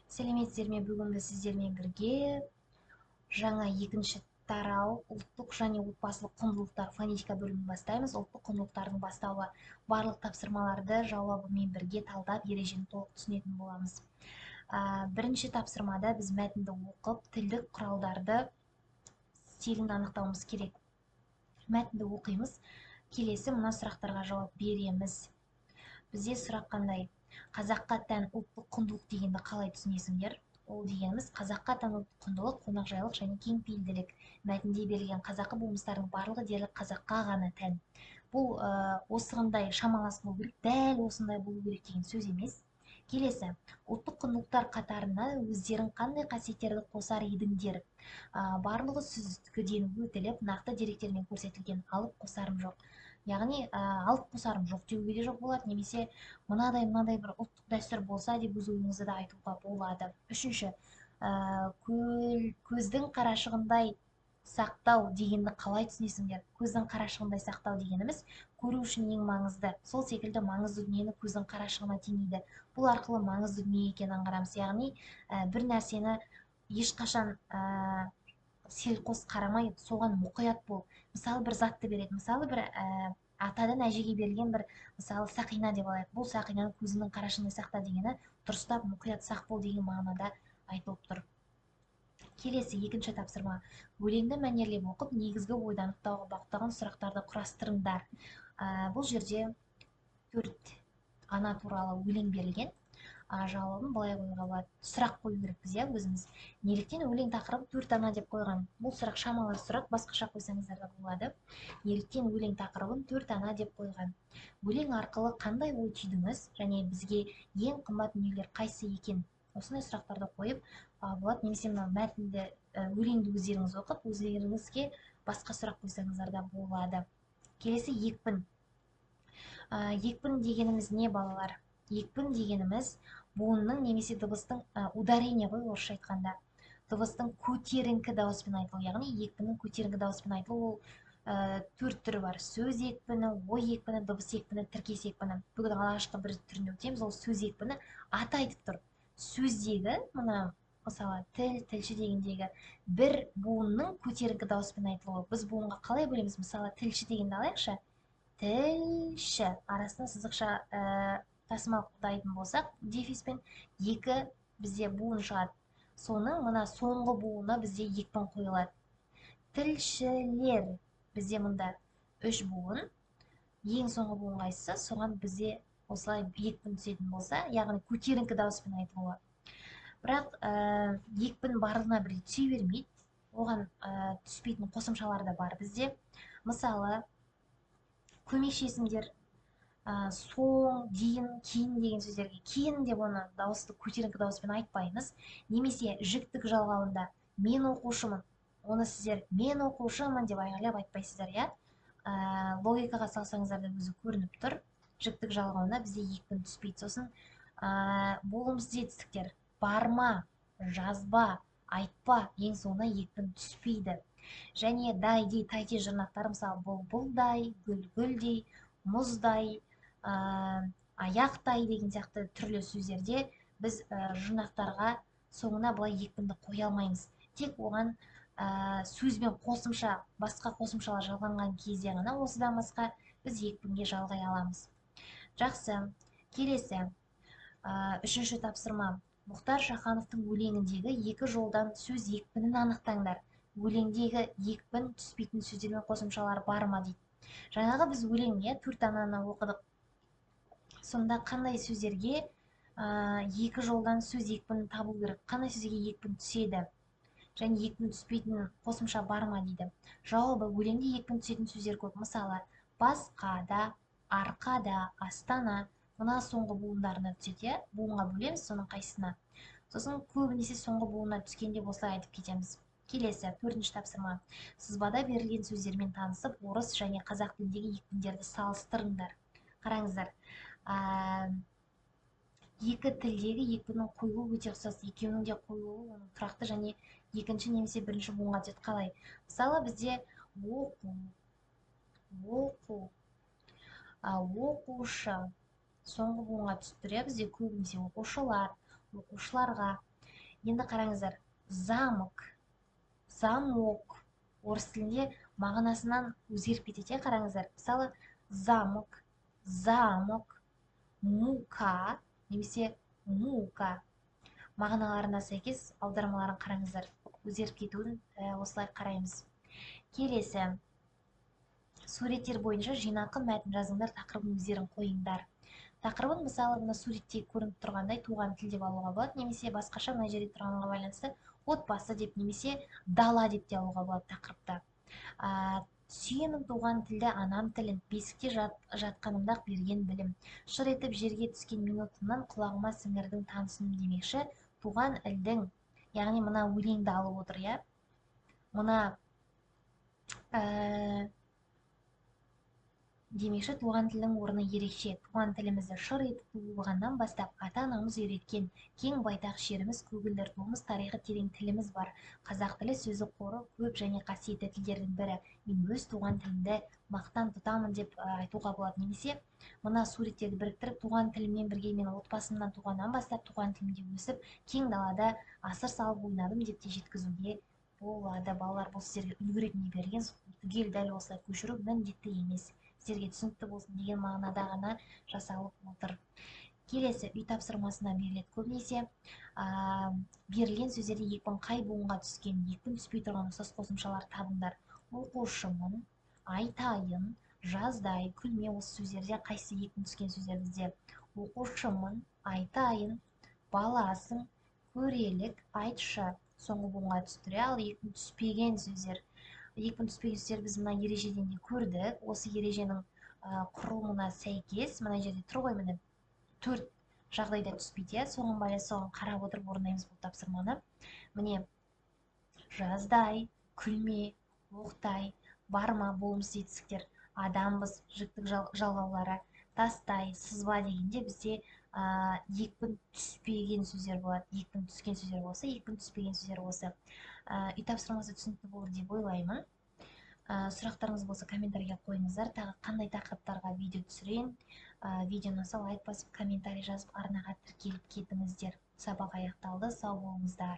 Сәлеметсіздер ме? Бүгін біз сіздермен бірге жаңа екінші тарау «Ұлттық және отбасылық құндылықтар», фонетика бөлімін бастаймыз. Ұлттық құндылықтардың бастауы. Барлық тапсырмаларды жауабымен бірге талдап, ережені толық түсінетін боламыз. Бірінші тапсырмада біз мәтінді оқып, тілдік құралдарды стилін анықтауымыз керек. Мәтінді оқимыз, келесі мына сұрақтарға жауап береміз. Бізде сұрақ қандай? Қазаққа тән ұлттық құндылық дегенді қалай түсінесіңдер? Ол дегеніміз қазаққа тән ұлттық құндылық – қонақжайлық және кеңпейілділік. Мәтінде берілген қазақы болмыстардың барлығы дерлік қазаққа ғана тән. Бұл осындай шамалас болу керек, дәл осындай болу керек деген сөз емес. Келесі, ұлттық құндылықтар қатарына өздерің қандай қасиеттерді қосар едіңдер? Барлығы сүзгіден өтіліп, нақты деректермен көрсетілген, алып қосарым жоқ. Яғни алып қосарым жоқ деуге де жоқ болады, немесе мынадай мынадай бір ұлттық дәстүр болса деп өз ойыңызды да айтуға болады. Үшінші, көздің қарашығындай сақтау дегенді қалай түсінесіңдер? Көздің қарашығындай сақтау дегеніміз – көру үшін ең маңызды, сол секілді маңызды дүниені көздің қарашығына теңейді. Бұл арқылы маңызды дүние екенін аңғарамыз. Яғни бір нәрсені ешқашан селқос қарамай, соған мұқият бол. Мысалы, бір затты береді, мысалы, бір атадан әжеге берілген бір, мысалы, сақина деп алайық. Бұл сақинаны көзіңнің қарашығындай сақта дегені дұрыстап, мұқият сақ бол деген мағынада айтылып тұр. Келесі, екінші тапсырма. Өлеңді мәнерлеп оқып, негізгі ойды анықтауға бағытталған сұрақтарды құрастырыңдар. Бұл жерде төрт ана туралы өлең берілген. Жауабын былай қоюға болады. Сұрақ қою керекпіз, иә, өзіміз. Неліктен өлең тақырыбы «Төрт ана» деп қойған? Бұл сұрақ шамалас сұрақ, басқаша қойсаңыздар да болады. Неліктен өлең тақырыбын «Төрт ана» деп қойған? Өлең арқылы қандай ой түйдіңіз және бізге ең қымбат дүниелер қайсы екен? Осындай сұрақтарды қойып болады, немесе мына мәтінді, өлеңді өздеріңіз оқып, өздеріңізге басқа сұрақ қойсаңыздар да болады. Келесі, екпін. Екпін дегеніміз не, балалар? Екпін дегеніміз буынның немесе дыбыстың, ударение ғой орысша айтқанда, дыбыстың көтеріңкі дауыспен айтылуы, яғни екпіннің көтеріңкі дауыспен айтылуы. Ол төрт түрі бар: сөз екпіні, ой екпіні, дыбыс екпіні, тіркес екпіні. Бүгін алғашқы бір түрін өтеміз, ол сөз екпіні. Аты айтып тұр, сөздегі мына, мысалы, тіл, тілші дегендегі бір буынның көтеріңкі дауыспен айтылуы. Біз буынға қалай бөлеміз? Мысалы, тілші дегенді алайықшы. Тілші арасына сызықша тасымалдайтын болсақ, дефиспен, екі бізде буын шығады. Соның мына соңғы буыны бізде екпін қойылады. Тілшілер, бізде мында үш буын, ең соңғы буын қайсысы, соған бізде осылай екпін түсетін болса, яғни көтеріңкі дауыспен айтылуы. Бірақ екпін барлығына бірдей түсе бермейді. Оған түспейтін қосымшалар да бар бізде. Мысалы, көмекші есімдер, соң, дейін, кейін деген сөздерге кейін деп оны дауысты көтеріңкі дауыспен айтпаймыз. Немесе жіктік жалғауында: мен оқушымын, оны сіздер мен оқушымын деп айғайлап айтпайсыздар, иә? Логикаға салсаңыздар да өзі көрініп тұр, жіктік жалғауына бізде екпін түспейді. Сосын болымсыз етістіктер: барма, жазба, айтпа, ең соңына екпін түспейді. Және дай, дей, тай, тей жұрнақтары, мысалы, бұлбұлдай, гүл, гүлдей, мұздай, аяқтай деген сияқты түрлі сөздерде біз жұрнақтарға соңына былай екпінді қоя алмаймыз. Тек оған сөзбен қосымша, басқа қосымшалар жалғанған кезде ғана осыдан басқа біз екпінге жалғай аламыз. Жақсы, келесі, үшінші тапсырма. Мұхтар Шахановтың өлеңіндегі екі жолдан сөз екпінін анықтаңдар. Өлеңдегі екпін түспейтін сөздер мен қосымшалар бар ма дейді. Жаңағы біз өлең, иә, «Төрт ананы» оқыдық. Сонда қандай сөздерге екі жолдан сөз екпінін табу керек? Қандай сөзге екпін түседі? Және екпін түспейтін қосымша бар ма дейді. Жауабы: өлеңде екпін түсетін сөздер көп. Мысалы, басқа да, арқада, астана, мына соңғы буындарына түседі, иә? Буынға бөлеміз, соның қайсысына. Сосын көбінесе соңғы буынына түскенде осылай айтып кетеміз. Келесі, төртінші тапсырма. Сызбада берілген сөздермен танысып, орыс және қазақ тіліндегі екпіндерді салыстырыңдар. Қараңыздар, екі тілдегі екпіннің қойылуы өте ұқсас. Екеуінің де қойылуы оның тұрақты және екінші немесе бірінші буынға түседі. Қалай? Мысалы, бізде оқу, оқу, оқушы соңғы буынға түсіп тұр, иә? Бізде көбінесе оқушылар, оқушыларға. Енді қараңыздар, замок, замок орыс тілінде мағынасынан өзгеріп кетеді, қараңыздар. Мысалы, замок, замок, мука немесе мука мағыналарына сәйкес аудармаларын қараңыздар. Өзгеріп кетуін осылай қараймыз. Келесі суреттер бойынша жинақы мәтін жазыңдар, тақырыбын өздерің қойыңдар. Тақырыбын мысалы мына суретте көрініп тұрғандай туған тіл деп алуға болады, немесе басқаша мына жерде тұрғанға байланысты отбасы деп, немесе дала деп те алуға болады тақырыпта. Сүйемін туған тілді, анам тілін, бесікте жатқанымда берген білім. Шыр етіп жерге түскен минутымнан құлағыма сіңірдің танысыным демекші, туған ілдің, яғни мына өлеңді алып отыр, иә? Мына демекші туған тілдің орны ерекше. Туған тілімізді шыр етіп туылғаннан бастап ата-анамыз үйреткен кең байтақ жеріміз, көгілдір туымыз, тарихы терең тіліміз бар. Қазақ тілі сөзі қоры көп және қасиетті тілдердің бірі. Мен өз туған тілімді мақтан тұтамын деп айтуға болады. Немесе мына суреттерді біріктіріп, туған тіліммен бірге мен отбасымнан туғаннан бастап туған тілімде өсіп, кең далада асыр салып ойнадым деп те жеткізуге болады. Балалар, бұл сіздерге үлгі ретінде берілген, түгел дәл осылай көшіру міндетті емес. Сіздерге түсінікті болсын деген мағынада ғана жасалып отыр. Келесі үй тапсырмасына беріледі. Көбінесе берілген сөздерде екпін қай буынға түскен, екпін түспей тұрған ұқсас қосымшалар табыңдар. Оқушымын, айтайын, жаздай, күлме, осы сөздерде қайсы екпін түскен сөздер бізде? Оқушымын, айтайын, баласың, көрелік, айтшы соңғы буынға түсті. Ал екпін түспеген сөздер, екпін түспеген сөздер біз мына ережеден де көрдік. Осы ереженің құрылымына сәйкес мына жерде тұр ғой, міне 4 жағдайда түспейді, иә? Соған байланысты соған қарап отырып орындаймыз бұл тапсырманы. Міне жаздай, күлме, оқтай, барма болымсыз етістіктер, адамбыз, жіктік жалғаулары, тастай, сызба дегенде бізде екпін түспеген сөздер болады. Екпін түскен сөздер болса, екпін түспеген сөздер болса. Үй тапсырмасы түсінікті болды деп ойлаймын. Сұрақтарыңыз болса комментарийге қойыңыздар. Тағы қандай тақырыптарға видео түсірейін? Видеоны ұнаса лайк басып, комментарий жазып, арнаға тіркеліп кетіңіздер. Сабақ аяқталды. Сау болыңыздар.